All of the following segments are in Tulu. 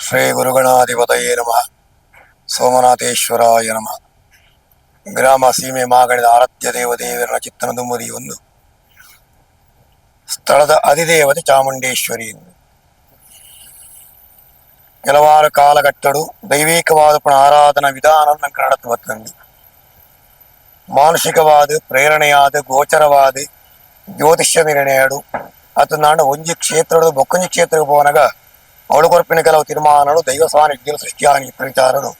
Shri ಗುರುಗಣಾಧಿಪತಯೇ ನಮಃ. ಸೋಮನಾಥೇಶ್ವರಾಯ ನಮಃ. ಗ್ರಾಮ ಸೀಮೆ ಮಾಗಡಿದ ಆರಾಧ್ಯ ದೇವದೇವರ ಚಿತ್ತನ ಒಂದು ಸ್ಥಳದ ಅಧಿದೇವತೆ ಚಾಮುಂಡೇಶ್ವರಿ. ಕೆಲವಾರು ಕಾಲಘಟ್ಟಡು ದೈವಿಕವಾದ ಆರಾಧನಾ ವಿಧಾನ ನಂಗೆ ಬರ್ತಂದು ಮಾನಸಿಕವಾದ ಪ್ರೇರಣೆಯಾದ ಗೋಚರವಾದ ಜ್ಯೋತಿಷ್ಯ ನಿರ್ಣಯಡು ಅದು ಒಂಜಿ ಕ್ಷೇತ್ರದ ಬೊಕ್ಕೊಂಜಿ ಕ್ಷೇತ್ರಕ್ಕೆ ಪೋನಗ ಅವಳು ಕೊರಪಿನ ಕೆಲವು ತೀರ್ಮಾನಗಳು ದೈವ ಸಾನ್ನಿಧ್ಯ ಸೃಷ್ಟಿಯಾಗಿ ವಿಚಾರನು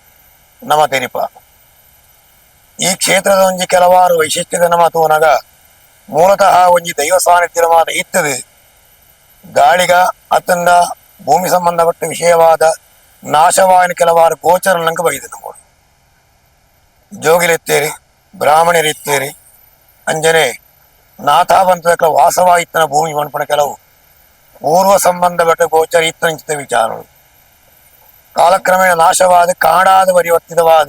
ನಮ್ಮ ತೆರಿಪ. ಈ ಕ್ಷೇತ್ರದ ಒಂಜಿ ಕೆಲವಾರು ವೈಶಿಷ್ಟ್ಯದ ನಮ್ಮ ತೂನಗ ಮೂಲತಃ ಒಂಜಿ ದೈವ ಸಾನ್ನಿಧ್ಯ ಮಾತ ಇತ್ತದೆ. ಗಾಳಿಗ ಅತ್ತಂದ ಭೂಮಿ ಸಂಬಂಧಪಟ್ಟ ವಿಷಯವಾದ ನಾಶವಾಯಿನ ಕೆಲವಾರು ಗೋಚರ ನಂಗೆ ಬೈದು ನೋಡು. ಜೋಗಿಲಿತ್ತೇರಿ, ಬ್ರಾಹ್ಮಣರಿತ್ತೇರಿ, ಅಂಜನೆ ನಾಥಾಪಂಥದ ವಾಸವಾಯಿತ್ತನ ಭೂಮಿ ಮನ್ಪಣ ಕೆಲವು ಪೂರ್ವ ಸಂಬಂಧಪಟ್ಟ ಗೋಚರ ಇತ್ತಂಚಿತ ವಿಚಾರಗಳು ಕಾಲಕ್ರಮೇಣ ನಾಶವಾದ ಕಾಡಾದ ಪರಿವರ್ತಿತವಾದ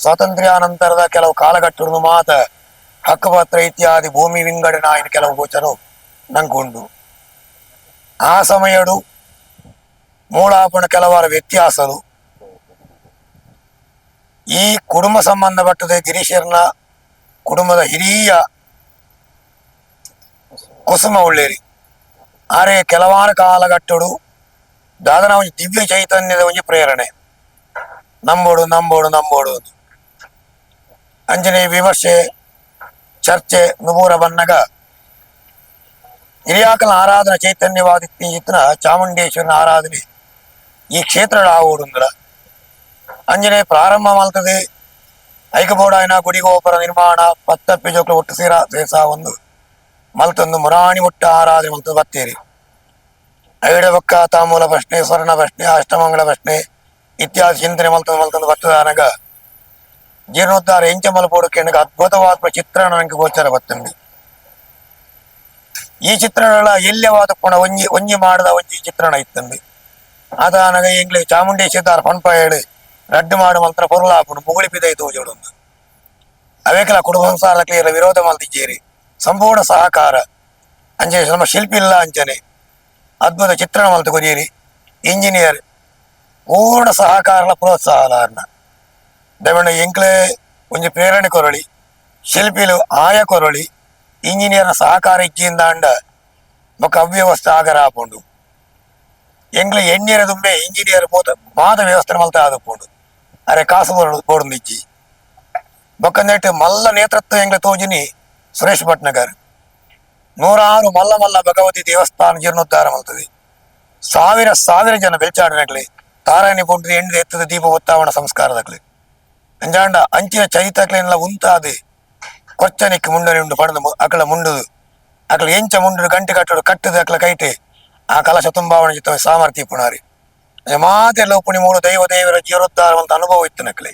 ಸ್ವಾತಂತ್ರ್ಯಾನಂತರದ ಕೆಲವು ಕಾಲಘಟ್ಟಗಳು ಮಾತ ಹಕ್ಕುಪತ್ರ ಇತ್ಯಾದಿ ಭೂಮಿ ವಿಂಗಡಣೆ ಕೆಲವು ಗೋಚರು ನಂಗುಂಡು. ಆ ಸಮಯಡು ಮೂಲಾಪಣ ಕೆಲವಾರು ವ್ಯತ್ಯಾಸಲು ಈ ಕುಟುಂಬ ಸಂಬಂಧಪಟ್ಟದೆ ಗಿರೀಶರ್ನ ಕುಟುಂಬದ ಹಿರಿಯ ಕುಸುಮ ಉಳ್ಳೇರಿ ಆರೆ ಕೆಲವಾರು ಕಾಲಘಟ್ಟಡು ದಾದನ ಒಂಜಿ ದಿವ್ಯ ಚೈತನ್ಯದ ಒಂಜಿ ಪ್ರೇರಣೆ ನಂಬೋಡು ನಂಬೋಡು ನಂಬೋಡು. ಅಂಜನೆ ವಿಮರ್ಶೆ ಚರ್ಚೆ ನುಬೂರ ಬನ್ನಗ ಹಿರಿಯಾಕಲ ಆರಾಧನಾ ಚೈತನ್ಯವಾದ ಇತ್ತಿನ ಚಾಮುಂಡೇಶ್ವರನ ಆರಾಧನೆ ಈ ಕ್ಷೇತ್ರ ಆವೋಡುಂದ್ರ ಅಂಜನೆ ಪ್ರಾರಂಭ ಮಲ್ತದೆ. ಐಕಬೋಡಾಯನ ಗುಡಿಗೋಪುರ ನಿರ್ಮಾಣ ಪತ್ತಪ್ಪಿ ಜೋಕ್ಲ ಒಟ್ಟು ಸೇರಾ ಸೇಸಾ ಒಂದು ಮಲ್ತೊಂದು ಮುರಾಣಿ ಒಟ್ಟು ಆರಾಧನೆ ಮಲ್ತದ್ದು ಬತ್ತೇರಿ. ಐಡ ಬೊಕ್ಕ ತಾಂಬೂಲ ಪ್ರಶ್ನೆ, ಸ್ವರ್ಣ ಪ್ರಶ್ನೆ, ಅಷ್ಟಮಂಗಳ ಪ್ರಶ್ನೆ ಇತ್ಯಾದಿ ಚಿಂತನೆ ಮಲ್ತೊಂದು ಮಲ್ತೊಂದು ಬತ್ತದಾನಗ ಜೀರ್ಣೋದ್ಧಾರ ಎಂಚ ಮಲ್ಪೋಡು ಕೆಣಗ ಅದ್ಭುತವಾದ ಚಿತ್ರಣ ನನಗೆ ಗೋಚರ ಬತ್ತಂಡಿ. ಈ ಚಿತ್ರಣಗಳ ಎಲ್ಯವಾದ ಪುಣ ಒಂಜಿ ಒಂಜಿ ಮಾಡದ ಒಂಜಿ ಚಿತ್ರಣ ಇತ್ತಂಡಿ. ಅದಾನಗ ಎಂಗ್ಲೆ ಚಾಮುಂಡೇಶ್ವರ ಪನ್ಪ ಹೇಳಿ ರಡ್ಡು ಮಾಡು ಮಂತ್ರ ಪೊರ್ಲಾಪುಂಡು ಮುಗುಳಿ ಪಿದೈ ತೋಜೋಡು. ಅವೇಕಲ ಕುಟುಂಬ ಸಂಸಾರ ವಿರೋಧ ಮಲ್ತಿಚ್ಚೇರಿ, ಸಂಪೂರ್ಣ ಸಹಕಾರ. ಅಂಚೆ ನಮ್ಮ ಶಿಲ್ಪಿ ಇಲ್ಲ, ಅಂಚನೆ ಅದ್ಭುತ ಚಿತ್ರಣ ಮಲ್ತು ಕೊರಿಯರಿ. ಇಂಜಿನಿಯರ್ ಪೂರ್ಣ ಸಹಕಾರ ಪ್ರೋತ್ಸಾಹ. ದಯಮಂಡ ಎಂಕ್ಲೆ ಒಂಜಿ ಪ್ರೇರಣೆ ಕೊರಳಿ, ಶಿಲ್ಪಿಲು ಆಯ ಕೊರಳಿ, ಇಂಜಿನಿಯರ್ನ ಸಹಕಾರ ಇಚ್ಚಿಂದಾಂಡ ಬೊಕ್ಕ ಅವ್ಯವಸ್ಥೆ ಆಗರ ಆಪುಂಡು. ಎಂಕ್ಲೆ ಎಣ್ಣೆರ ದುಂಬೆ ಇಂಜಿನಿಯರ್ ಪೋತ ಮಾತ ವ್ಯವಸ್ಥೆ ಮಲ್ತ ಆದಪುಂಡು. ಅರೆ ಕಾಸು ಬೋಡು ಇಜ್ಜಿ. ಬೊಕ್ಕ ನೆಟ್ ಮಲ್ಲ ನೇತೃತ್ವ ಎಂಕ್ಲೆ ತೋಜಿನಿ ಸುರೇಶ್ ಭಟ್ನಗರ್. ನೂರಾರು ಮಲ್ಲ ಮಲ್ಲ ಭಗವತಿ ದೇವಸ್ಥಾನ ಜೀರ್ಣೋದ್ಧಾರ ಮಲ್ತದೆ. ಸಾವಿರ ಸಾವಿರ ಜನ ಬೆಲ್ಚಾಡನಕ್ಲೆ ತಾರಾಣಿ ಪುಂಟು ಎಣ್ಣೆ ಎತ್ತದ ದೀಪ ಒತ್ತಾವಣ ಸಂಸ್ಕಾರದಕ್ಲೆ ಅಂಜಾಂಡ ಅಂಚಿನ ಚರಿತಕ್ಲೆಲ್ಲ ಉಂತಾದೆ ಕೊಚ್ಚನಿಕ್ ಮುಂಡನೆ ಉಂಡು ಪಡೆದು ಅಕಲ ಮುಂಡುದು ಅಕಲ ಎಂಚ ಮುಂಡು ಗಂಟೆ ಕಟ್ಟಡು ಕಟ್ಟದ ಅಕಲ ಕೈಟೆ ಆ ಕಲಶ ತುಂಬಾವಣೆ ಜೊತೆ ಸಾಮರ್ಥ್ಯ ಪುಣಾರಿ ಮಾತೆಲ್ಲ ಉಪ್ಪುಣಿ ಮೂರು ದೈವ ದೇವರ ಜೀವನೋದ್ಧಾರ ಅಂತ ಅನುಭವ ಇತ್ತು ನಕ್ಲೆ.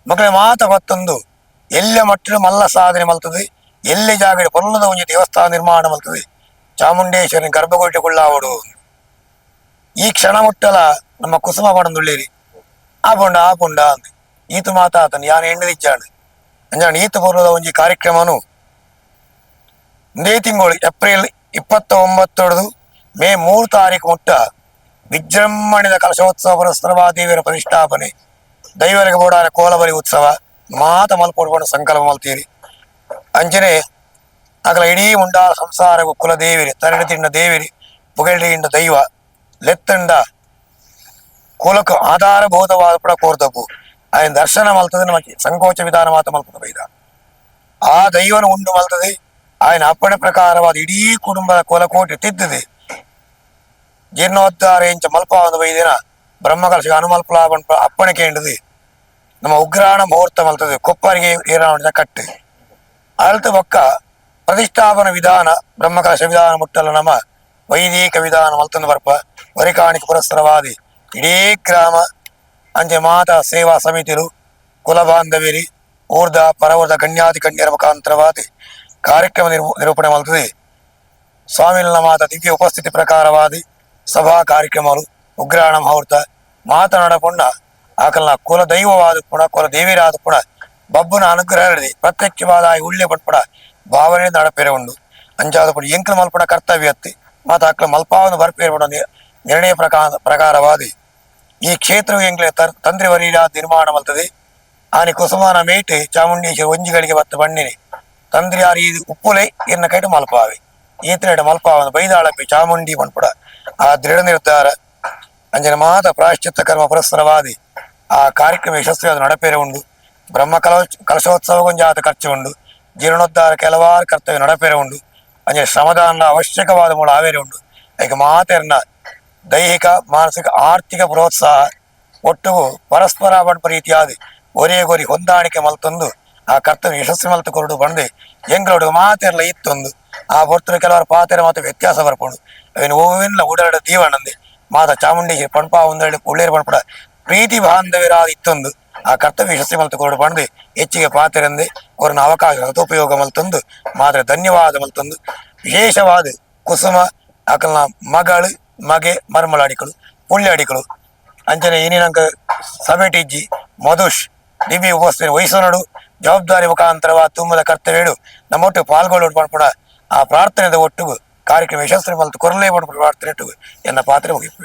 ಮಕ್ಕಳ ಮಾತ ಮತ್ತೊಂದು ಎಲ್ಲೆ ಮಟ್ಟಿನ ಮಲ್ಲ ಸಾಧನೆ ಮಲ್ತದೆ. ಎಲ್ಲೆ ಜಾಗಡೆ ಪೊಲ್ಲದ ಒಂಜಿ ದೇವಸ್ಥಾನ ನಿರ್ಮಾಣ ಮಲ್ತದೆ. ಚಾಮುಂಡೇಶ್ವರನ ಗರ್ಭಗುಡಿ ಕುಳ್ಳಾವಡು. ಈ ಕ್ಷಣ ಮುಟ್ಟಲ ನಮ್ಮ ಕುಸುಮ ಪಡಂದುಳ್ಳೇರಿ ಆಪುಂಡ ಆಪುಂಡ ಅಂದ್ ಈತು ಮಾತಾತನ ಯಾನ್ ಎಣ್ಣದಿಚ್ಚಾಡು. ಅಂಜಾಂಡ ಈತ ಪೂರ್ವದ ಒಂಜಿ ಕಾರ್ಯಕ್ರಮನು ಒಂದೇ ತಿಂಗಳು ಏಪ್ರಿಲ್ 29 ಮೇ 3 ತಾರೀಕು ಮುಟ್ಟ ವಿಜೃಂಭಣೆದ ಕಲಶೋತ್ಸವ ಪುರಸ್ಸರವಾ ದೇವಿಯರ ಪ್ರತಿಷ್ಠಾಪನೆ, ದೈವರಿಗೆ ಬೋಡಾನ ಕೋಲಬಲಿ ಉತ್ಸವ ಮಾತ ಮಲ್ಪೊಡ್ಕೊಂಡು ಸಂಕಲ್ಪ ಮಲ್ತೀರಿ. ಅಂಚನೆ ಅಗಲ ಇಡೀ ಮುಂಡಾಲ ಸಂಸಾರ ಕುಲದೇವಿರಿ ತರಡಿ ತಿಂಡ ದೇವಿರಿ ಪುಗಳಿ ದೈವ ಲೆತ್ತಂಡ ಕುಲಕು ಆಧಾರಭೂತವಾದ ಕೂಡ ಕೋರ್ತಪ್ಪು. ఆయన ದರ್ಶನ ಮಲ್ತದೆ ನಮಗೆ ಸಂಕೋಚ ವಿಧಾನ ಮಾತ ಮಲ್ಪದ ಬೈದ ಆ ದೈವನ ಉಂಡು ಮಲ್ತದೆ. ఆయన ಅಪ್ಪಣೆ ಪ್ರಕಾರವಾದ ಇಡೀ ಕುಟುಂಬದ ಕುಲಕೋಟಿ ತಿದ್ದದೆ ಜೀರ್ಣೋದ್ಧಾರ ಎಂಚ ಮಲ್ಪಾವಂದ ಬೈದಿನ ಬ್ರಹ್ಮಕಲಶ ಅನುಮಲ್ಪಲಾಭ ಅಪ್ಪಣೆ ಕೇಂಡದು ನಮ್ಮ ಉಗ್ರಾಣ ಮುಹೂರ್ತ ಮಲ್ತದೆ. ಕೊಪ್ಪರಿಗೆ ಏರಾವಣಿದ ಕಟ್ಟು ಅಲ್ತ ಬೊಕ್ಕ ಪ್ರತಿಷ್ಠಾಪನ ವಿಧಾನ ಬ್ರಹ್ಮಕಲಶ ವಿಧಾನ ಮುಟ್ಟಲ ನಮ್ಮ ವೈದಿಕ ವಿಧಾನ ಮಲ್ತಂದು ಬರ್ಪ ವರಿಕಾಣಿಕ ಪುರಸ್ಸರವಾದಿ ಇಡೀ ಗ್ರಾಮ ಅಂಚೆ ಮಾತಾ ಸೇವಾ ಸಮಿತಿಲು ಕುಲ ಬಾಂಧವ್ಯರಿ ಊರ್ದ ಪರವೂರ್ದ ಗಣ್ಯಾತಿ ಗಣ್ಯರ ಮುಖಾಂತರವಾದಿ ಕಾರ್ಯಕ್ರಮ ನಿರೂಪಣೆ ಮಲ್ತದೆ. ಸ್ವಾಮಿನ ಮಾತ ದಿವ್ಯ ಉಪಸ್ಥಿತಿ ಪ್ರಕಾರವಾದಿ ಸಭಾ ಕಾರ್ಯಕ್ರಮಗಳು ಉಗ್ರಾಣ ಮುಹೂರ್ತ ಮಾತನಾಡಪುಂಡ ಆಕಲ್ನ ಕುಲ ದೈವವಾದ ಪುಣ ಕುಲ ದೇವಿರಾದ ಪುಣ ಬಬ್ಬುನ ಅನುಗ್ರಹ ಪ್ರತ್ಯಕ್ಷವಾದ ಉಳ್ಳೆ ಪಟ್ಪಡ ಭಾವನೆ ನಡಪೇರೆ ಉಂಡು. ಅಂಚಾದ ಪುಣ ಎಂಕ್ಲ ಮಲ್ಪಣ ಕರ್ತವ್ಯ ಅತ್ತಿ ಮಾತ ಅಕ್ಲ ಮಲ್ಪಾವನ ಬರ್ಪೇರೆ. ನಿರ್ಣಯ ಪ್ರಕಾರವಾದಿ ಈ ಕ್ಷೇತ್ರವು ಎಂಗ್ಲೆ ತಂತ್ರಿ ವರೀರ ನಿರ್ಮಾಣ ಮಲ್ತದೆ. ಆನಿ ಕುಸುಮಾನ ಮೇಟ್ ಚಾಮುಂಡೇಶ್ವರಿ ಒಂಜಿಗಳಿಗೆ ಬತ್ತ ಬಣ್ಣಿನಿ ತಂತ್ರಿ ಆರ್ ಈ ಉಪ್ಪುಲೆ ಎನ್ನ ಕೈಟು ಮಲ್ಪಾವೆ, ಈತನೇಟ ಮಲ್ಪಾವ ಬೈದಾಳಪ್ಪಿ ಚಾಮುಂಡಿ ಪನ್ಪುಡ ಆ ದೃಢ ನಿರ್ಧಾರ. ಅಂಜನ ಮಾತ ಪ್ರಾಯಶ್ಚಿತ್ತ ಕರ್ಮ ಪುರಸ್ಸರವಾದಿ ಆ ಕಾರ್ಯಕ್ರಮ ಯಶಸ್ವಿಯಾದ ನಡಪೇರೆ ಉಂಡು. ಬ್ರಹ್ಮ ಕಲಶೋತ್ಸವ ಗೊಂಜಾತ ಖರ್ಚು ಉಂಡು. ಜೀರ್ಣೋದ್ಧಾರ ಕೆಲವಾರು ಕರ್ತವ್ಯ ನಡಪೇರೆ ಉಂಡು. ಅಂಜನೆ ಶ್ರಮದಾನ ಅವಶ್ಯಕವಾದ ಮೂಲ ಆವೇರೆ ಉಂಡು. ಐಕ ಮಾತೆರ್ನ ದೈಹಿಕ, ಮಾನಸಿಕ, ಆರ್ಥಿಕ ಪ್ರೋತ್ಸಾಹ ಒಟ್ಟು ಪರಸ್ಪರ ಪನ್ಪ ರೀತಿಯಾದ ಒರೇ ಗೊರಿ ಹೊಂದಾಣಿಕೆ ಮಲ್ತೊಂದು ಆ ಕರ್ತವ್ಯ ಯಶಸ್ವಿ ಮಲ್ತು ಕೊರಡು ಬಂದು ಎಂಗಳೋಡು ಮಾತೆರ್ಲ ಇತ್ತೊಂದು ಆ ಪೊರ್ತುಡು ಕೆಲವರು ಪಾತೆರ ಮಾತ ವ್ಯತ್ಯಾಸ ಬರ್ಪುಂಡು. ಅವೆನ್ ಓವೆನ್ಲ ಉಡಾಡ ದೀವಣಂದೆ ಮಾತ ಚಾಮುಂಡೇಶ್ವರಿ ಪಣಪ ಒಂದೆರಡು ಉಳ್ಳೇರು ಪಣಪಡ ಪ್ರೀತಿ ಬಾಂಧವ್ಯರಾದ ಇತ್ತೊಂದು ಆ ಕರ್ತವ್ಯ ಯಶಸ್ವಿ ಮಲ್ತು ಕೊರಡು ಬಂದು ಹೆಚ್ಚಿಗೆ ಪಾತೆರಂದೆ ಕೊರನ ಅವಕಾಶ ಸದುಪಯೋಗ ಮಲ್ತೊಂದು ಮಾತ್ರ ಧನ್ಯವಾದ ಮಲ್ತೊಂದು. ವಿಶೇಷವಾದ ಕುಸುಮ ಅಕಲ್ನ ಮಗಳು, ಮಗೆ, ಮರ್ಮಲಾಡಿಕಳು, ಪುಳ್ಯಾಡಿಕಳು, ಅಂಚನೆ ಏನಿನಂಕ ಸಭೆಟಿಜ್ಜಿ ಮಧುಷ್ ದಿವ್ಯ ಉಪಸ್ಥಿತಿ ವಹಿಸೋನಡು ಜವಾಬ್ದಾರಿ ಮುಖಾಂತರವ ತುಂಬದ ಕರ್ತವ್ಯಡು ನಮ್ಮೊಟ್ಟು ಪಾಲ್ಗೊಳ್ಳು ಪನ್ಪುನ ಆ ಪ್ರಾರ್ಥನೆದ ಒಟ್ಟು ಕಾರ್ಯಕ್ರಮ ಯಶಸ್ವಿ ಮಲ್ತು ಕೊರಲೇ ಪನ್ಪುನ ಪ್ರಾರ್ಥನೆ ಇಟ್ಟು ಎನ್ನ ಪಾತ್ರ ಮುಗಿಪು.